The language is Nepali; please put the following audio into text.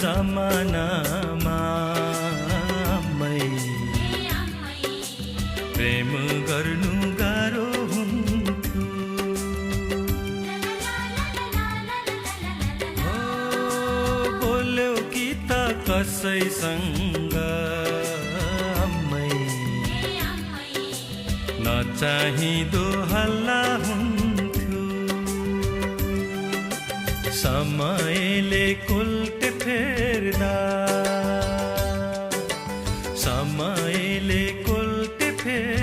जमानामा प्रेम गर्नु गाह्रो हुन्थ्यो। बोल्यो कि त कसैसँग नचाहिँदो हल्ला हुन्थ्यो। समयले कुल्ट फेर्दा समयले कुल्ट फेर्दा